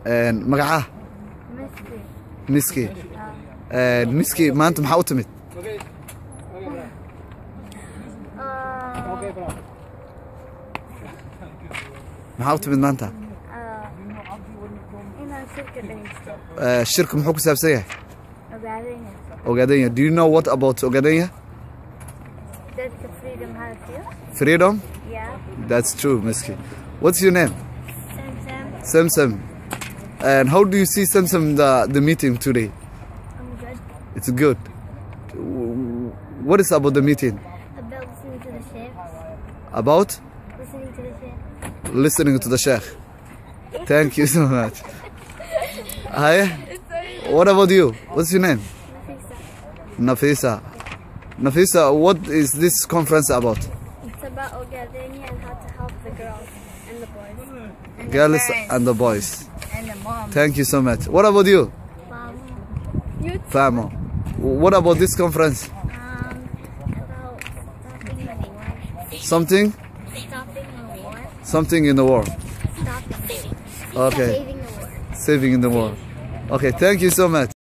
Magaca? Miski. Miski. Miski, maanta maxaa u timid? Maxaa u timid maanta? Inaan shirka dhegeysto. Shirku muxuu ku saabsan yahay? Ogaadenya. Ogadenya. Do you know what about Ogadenya? Dadka freedom hala siiyo. Freedom? Yeah. That's true, Miski. What's your name? Samsam. Samsam. And how do you see Samsam the meeting today? I'm good. It's good. What is about the meeting? About listening to the sheikh. About? Listening to the sheikh. Listening to the sheikh. Thank you so much. Hi. What about you? What's your name? Nafisa. Nafisa. Nafisa, what is this conference about? It's about Ogadenia and how to help the girls and the boys. And Girls the parents and the boys. And the mom. Thank you so much. What about you? Mom. You Famo. What about this conference? About stopping the war. Something? Stopping the war. Something in the war. Stopping. Okay. Saving the war. Saving in the war. Okay, thank you so much.